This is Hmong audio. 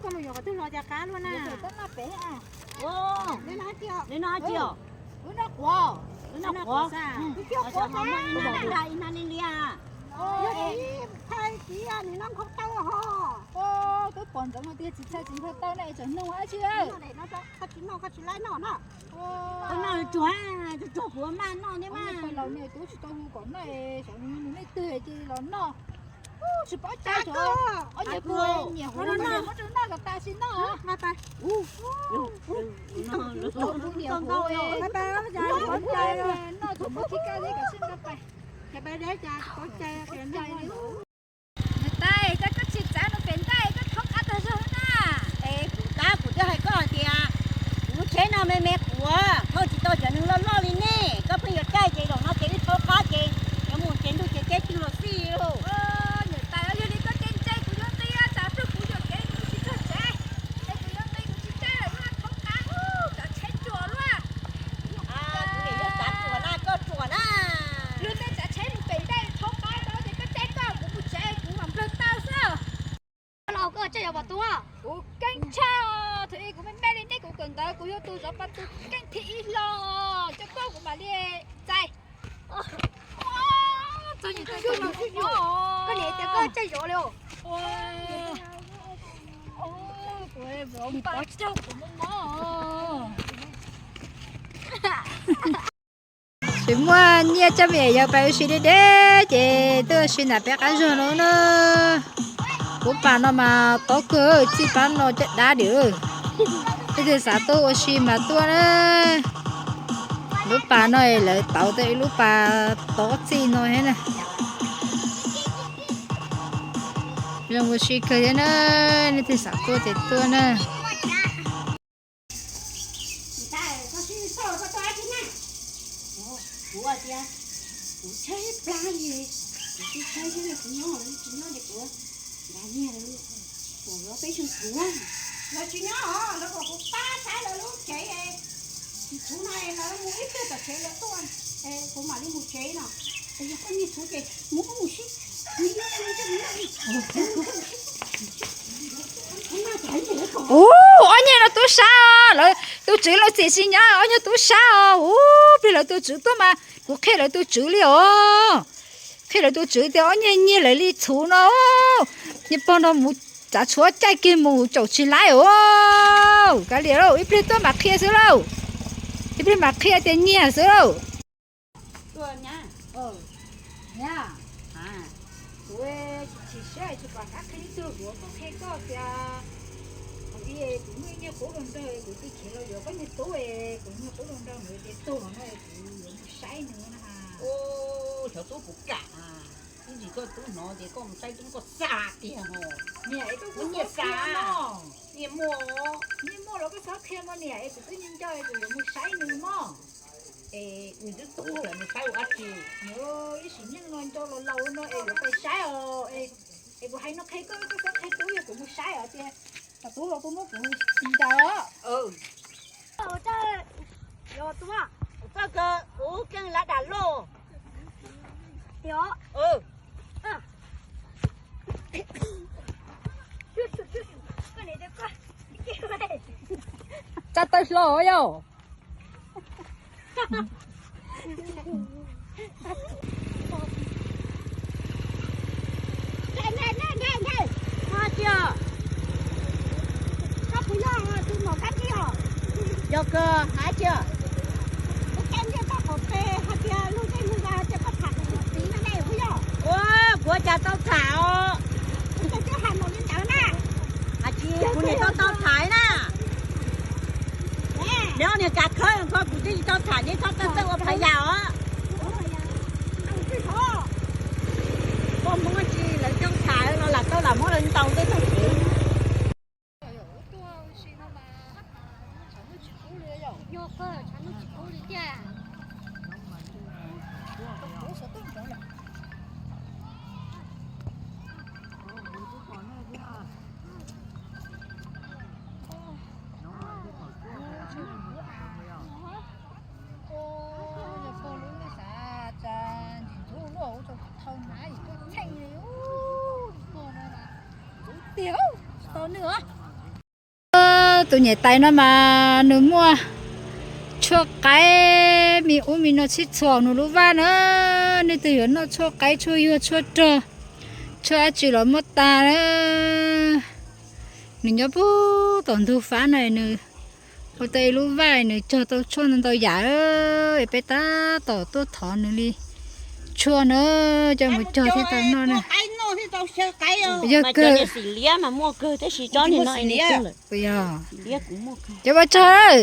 Koj mus yuav qhov twg los cas qab luaj na? Neb noj dab tsi os? Neb noj quav. Neb noj quav. Ib na li lia. Txhais txiv nws noj nkhaus taw ho. Twb pom ntsoov tias tsis txhais tsis nkhaus taw na es tseem nug dab tsi. Koj tsis noj koj tsis laib noj na. Koj noj tsuag, tsuag kuv maj noj thiab mas. Laus niag tub tsis tau hu kom noj, xyov nws leej twg ces los noj. Tsis paub cai, ob niag pua nyiam hu muab rau noj kom tas tsis noj. Noj tsuag muab khib kaj thiab kom sib nqa pais. Niam tais, koj tsis txav nws pem ntej, koj thaub qab tag zog na. Es kuv tab kuv twb hais koj hais tias kuv tsheb no me me quav, thauj tsis tau cov neeg loj loj li nej. Koj pheej yuav caij ces zaum no ces wb thaub qab ces yuav mus ces ntuj ces teb twg los xij lauj. Niam tais, yog li koj caij ntse kuv yuav nqi tsam pliag kuv yuam kev kuv tsis txog tsev. Es kuv yuav nqi kuv tsis caij lawm, thaub qab, tsav tsheb ruam luaj. Kuv niam yog tsav ruam na, koj ruam na. Luag tej tsav tsheb mus pem ntej thaub qab tau ces koj caij koj, kuv mus tsev kuv mam nplawg tau xwb. Los koj caij zov pos tus? Kuv keeb tshaj, thaum ub kuv me me li nej kuv kawm ntawv kuv yog tus zov pos tus keeb thib ib hlo, coj koj kuv mam li txais. Koj niam tias koj caij zov li os. Tsis muaj nyiaj coj me nyuam yaus pais ua si deb deb ces tuaj ua si nram peb qab zog no na. Lub pas no mas tob kawg, txij pab no caj dab dim. Leej twg xav tuaj ua si mas tuaj na. Lub pas no lawv tauv tau ib lub pas tob txij no thiab na. Zoo ua si kawg thiab na, leej twg xav tuaj ces tuaj na. Kuv tias, kuv tshaib plab li, kuv twb tshaib thiab, kuv nyob tsis nyob li kuv nrad nyiag lawv, kuv los peb xyoo kuv, lawv tsis nyob os, lawv kom kuv pab saib lawv lub tsev, tsis txhuv no lawv mus ib pliag tom tsev lawv tuaj, kuv mam li mus tsev no. Es yog koj nyiag txhuv ces mus mus sib. Ub, ob niag no tub sab, lawv tus tswv los txim tsis nyob, ob niag tub sab os. Ub, plig lawv tus tswv tuaj mas kuv qhia lawv tus tswv li os. Qhia lawv tus tswv tias ob niag nyiag lawv li txhuv no, niag pog no mus tsav tshuab caij kiag mus caum tsis laib os. Kav liam lauj, ib pliag tuaj mam qhia xwb lauj. Ib pliag mam qhia tias nyiag xwb lauj. Kuv tsis tshua siab tsis pom qab qhia ib tug, kuv tuaj qhia koj tias kuv muaj ib niag qub hluas nraug, kuv tig khiav los yuav koj niag tub, kuv niag qub hluas nraug ntawd ces tuag no, kuv yuav mus saib nws na. Xyov tub puas kam, ib ntsis koj tub hnov ces koj mus saib tub koj xav tiag os. Niam, es koj kuj nyiam xav, nyiam muaj, nyiam muaj los koj txhob qhia mog niam, es kuv twb nco nco es kuv yuav mus saib nws mog. Es nws twb tuag lawm mus saib ua dab tsi? Ib sim neej no nco los laus no es yuav pais saib os. Es kuv hais no qhia koj, koj txhob qhia tub, yog kuv mus saib os tias kom tub los tuaj muab kuv tis ncaws os. Txoj kawg ub keej lav dam loj. Tias tsa taw hlo yog. Yog kawg hais tias, ua, kuv ua cas tau tham os. Hais tsis kuv niam tau tau tham na. Neb ob niag kav khawb ko kuv twb tsis tau tham, neb txhob txawj txawj ua phas yas os. Koj Hmoob tsis lawv coob tham no lam tau lam muab lawv ntaus tej txog tsev. Ua, yog pog lub xav tsa ntsis ntxhuv luaj ua rau kuv thau hnav ib tug txheej li ub, pog no mas ntxuv tiag, tsis tau nws os. Tus niam tais no mas nws muaj tshuaj qaib me ub me no txhij txhua nws lub vaj na. Nej twg yuav noj tshuaj qaib tshuaj yuag tshuaj rog tshuaj dab tsi los muaj tas na. Nws nyob puag tom ntug fab no nws ua tau ib lub vaj nws cog tau tshuaj ntau ntau yam. Peb tab tom tuaj thov nws li tshuaj na, coj mus cog thiaj tau noj na. Yog kawg. Cov ua tsog.